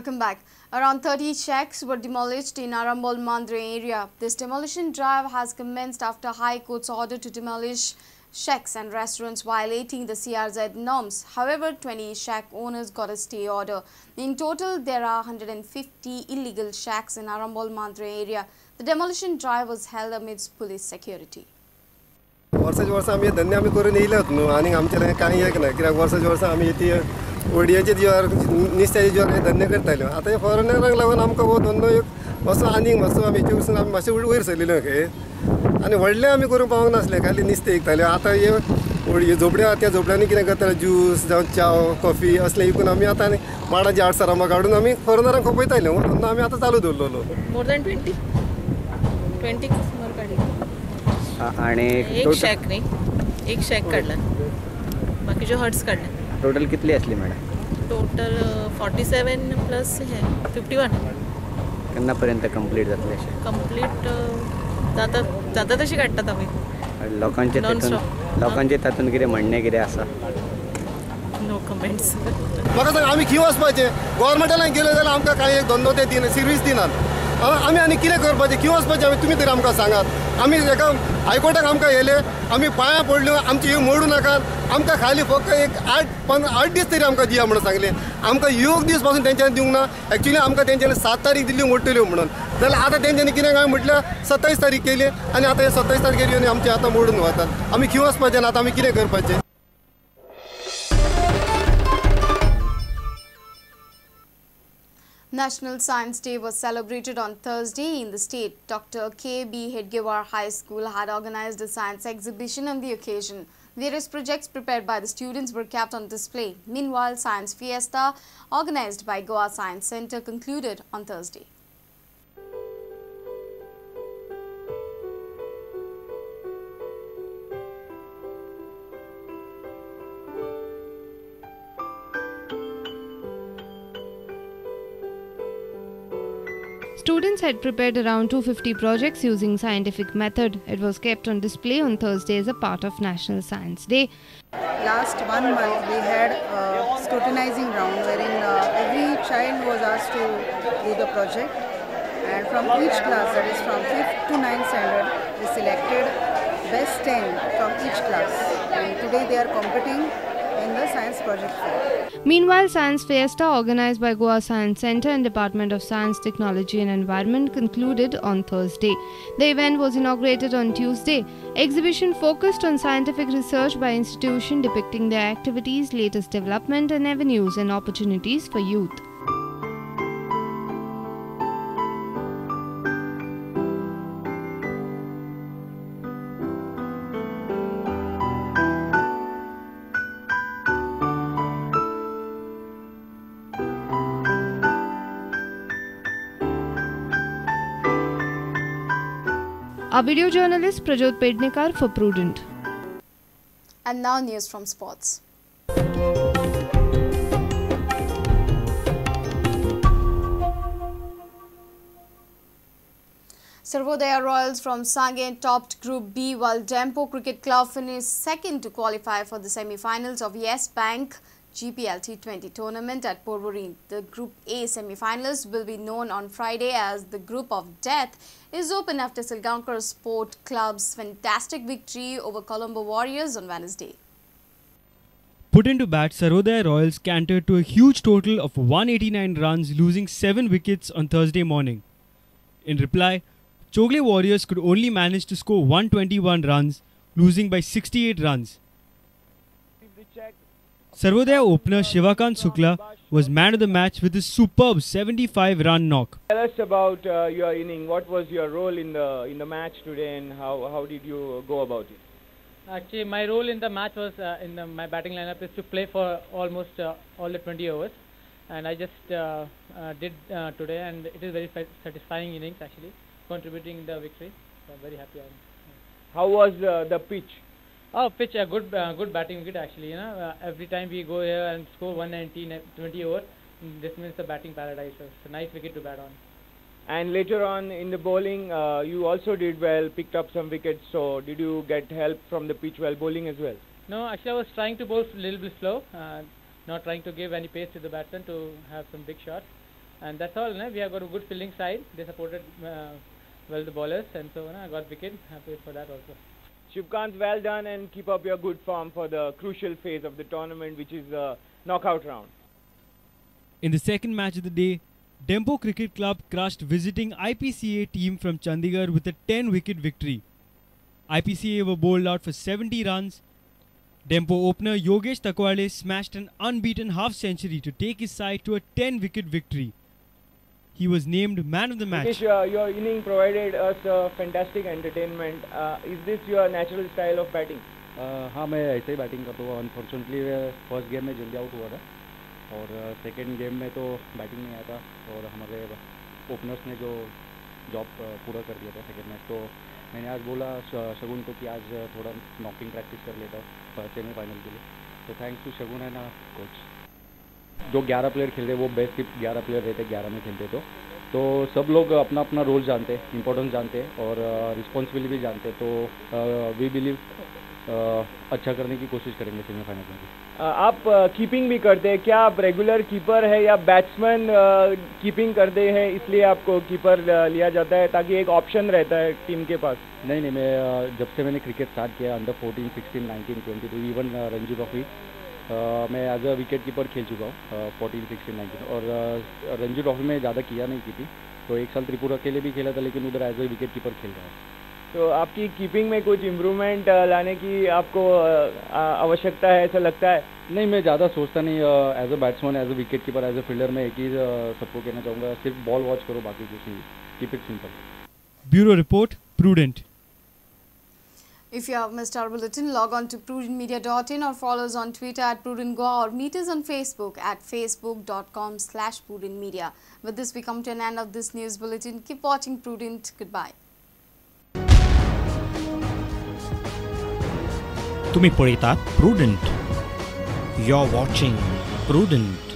Welcome back. Around 30 shacks were demolished in Arambol Mandre area. This demolition drive has commenced after High Court's order to demolish shacks and restaurants violating the CRZ norms. However, 20 shack owners got a stay order. In total, there are 150 illegal shacks in Arambol Mandre area. The demolition drive was held amidst police security. वर्साच्या वर्सा आमी धंदे आमी करून येयल्यात न्हू आनी आमचें कांय एक ना कित्याक वर्साच्या वर्सा आमी ती वडयेचे जिवार नुस्त्याच्या जिवार हे धंदे करताले. आतां हे फॉरेनरांक लागून आमकां हो धंदो एक मातसो आनीक मातसो आमी हेचे वचून आमी मातशे वयर सरलेले हे आनी व्हडले आमी करूंक पावूंक नासले, खाली नुस्तें विकताले. आतां हे झोपड्यो आहा त्या झोपड्यांनी कितें करताले, ज्यूस जावं च्याव कॉफी असलें विकून आमी आतां आनी माडाची आडसरां काडून आमी फॉरेनरांक खपयताले. हो धंदो आमी आतां चालू दवरलेलो. मोर दॅन 20 सुमार काडले. आणि एक शॅक न्ही, एक शॅक काडला, बाकीच्यो हट्स काडले. टोटल कितली असली मॅडम? टोटल 47 प्लस हे 51. केन्ना पर्यंत कंप्लीट जातले अशें? कंप्लीट जाता जाता तशी काडटात आमी. लोकांचे लोकांचे तातूंत कितें म्हणणें कितें आसा? No comments. म्हाका सांग आमी खंय वचपाचें? गोवोरमेंटान गेले जाल्यार आमकां कांय एक धंदो ते दिना, सर्वीस दिनात. आमी आनी कितें करपाचें, खंय वचपाचें आमी? तुमी तरी आमकां सांगात. आमी एका हायकोर्टाक आमकां येयले, आमी पांयां पडल्यो, आमची ही मोडू नाकात, आमकां खाली फक्त एक 8 दीस तरी आमकां दिया म्हणून सांगलें. आमकां एक दीस पासून तेंच्यांनी दिवंक ना. एक्चुली आमकां तेंच्यांनी 7 तारीख दिल्ली मोडटल्यो म्हणून, जाल्यार आतां तेंच्यांनी कितें काय म्हटल्यार 27 तारीख केली आनी आतां हे 27 तारखेर येवन आमचें आतां मोडून वतात. आमी खंय वचपाचें आनी आतां आमी कितें करपाचें? National Science Day was celebrated on Thursday in the state. Dr. K.B. Hedgewar High School had organized a science exhibition on the occasion. Various projects prepared by the students were kept on display. Meanwhile, Science Fiesta, organized by Goa Science Center, concluded on Thursday. Students had prepared around 250 projects using scientific method. It was kept on display on Thursday as a part of National Science Day. Last 1 month we had a scrutinizing round wherein every child was asked to do the project, and from each class, that is from 5th to 9th standard, we selected best 10 from each class, and today they are competing in the science project fair. Meanwhile, Science Fiesta, organized by Goa Science Center and Department of Science, Technology and Environment, concluded on Thursday. The event was inaugurated on Tuesday. Exhibition focused on scientific research by institution depicting their activities, latest development and avenues and opportunities for youth. Our video journalist Prajot Pednekar for Prudent. And now news from sports. Sarvodaya Royals from Sanguem topped Group B, while Dempo Cricket Club finished second to qualify for the semi-finals of Yes Bank GPL T20 tournament at Porvorim. The Group A semi-finalists will be known on Friday as the Group of Death is open after Salgaonkar Sport Club's fantastic victory over Colombo Warriors on Wednesday. Put into bat, Sarvodaya Royals cantered to a huge total of 189 runs, losing 7 wickets on Thursday morning. In reply, Chogle Warriors could only manage to score 121 runs, losing by 68 runs. Sarvodaya opener Shivakant Sukla was man of the match with a superb 75-run knock. Tell us about your inning. What was your role in the match today, and how did you go about it? Actually, my role in the match was my batting lineup is to play for almost all the 20 overs, and I just did today, and it is very satisfying innings actually, contributing the victory. So I'm very happy. How was the pitch? Oh, pitch, a good batting wicket actually. You know, every time we go here and score 119, 20 over, this means the batting paradise. So it's a nice wicket to bat on. And later on in the bowling, you also did well, picked up some wickets. So did you get help from the pitch while bowling as well? No, actually I was trying to bowl a little bit slow, not trying to give any pace to the batsman to have some big shots. And that's all. We have got a good fielding side. They supported well the bowlers, and so I got wicket. Happy for that also. Shivkant, well done, and keep up your good form for the crucial phase of the tournament, which is the knockout round. In the second match of the day, Dempo Cricket Club crushed visiting IPCA team from Chandigarh with a 10-wicket victory. IPCA were bowled out for 70 runs. Dempo opener Yogesh Takwale smashed an unbeaten half-century to take his side to a 10-wicket victory. He was named man of the match. Yogesh, your inning provided us fantastic entertainment. Is this your natural style of batting? हाँ, मैं ऐसे ही batting करता हूँ. Unfortunately first game में जल्दी out हुआ था और second game में तो बैटिंग नहीं आया था और हमारे ओपनर्स ने जो जॉब पूरा कर दिया था सेकेंड मैच. तो मैंने आज बोला शगुन को कि आज थोड़ा नॉकिंग प्रैक्टिस कर लेता हूँ सेमीफाइनल के लिए. तो thanks to Shagun and coach. जो 11 प्लेयर खेलते वो बेस्ट 11 प्लेयर रहते, 11 में खेलते तो सब लोग अपना अपना रोल जानते, इम्पोर्टेंस जानते और रिस्पॉन्सिबिलिटी भी जानते. तो we believe अच्छा करने की कोशिश करेंगे सेमीफाइनल में. आप कीपिंग भी करते हैं, क्या आप रेगुलर कीपर है या बैट्समैन कीपिंग करते हैं इसलिए आपको कीपर लिया जाता है ताकि एक ऑप्शन रहता है टीम के पास? नहीं नहीं, मैं जब से मैंने क्रिकेट स्टार्ट किया अंडर 14, 16, 19, 22 इवन रणजी ट्रॉफी मैं एज अ विकेट कीपर खेल चुका हूँ 14, 16, 19 और रणजी ट्रॉफी में ज़्यादा किया नहीं की थी. तो एक साल त्रिपुरा के लिए भी खेला था लेकिन उधर एज अ विकेट कीपर खेल रहा हूँ. तो आपकी कीपिंग में कुछ इम्प्रूवमेंट लाने की आपको आवश्यकता है ऐसा लगता है? नहीं, मैं ज़्यादा सोचता नहीं. As a batsman, as a wicket keeper, as a fielder मैं एक ही सबको कहना चाहूँगा, सिर्फ बॉल वॉच करो, बाकी कुछ नहीं. Keep it simple. Bureau report, Prudent. If you have missed our bulletin, log on to prudentmedia.in or follow us on Twitter at prudentgoa or meet us on Facebook at facebook.com/prudentmedia. With this, we come to an end of this news bulletin. Keep watching Prudent. Goodbye. तुम्ही पळयतात Prudent. You are watching Prudent.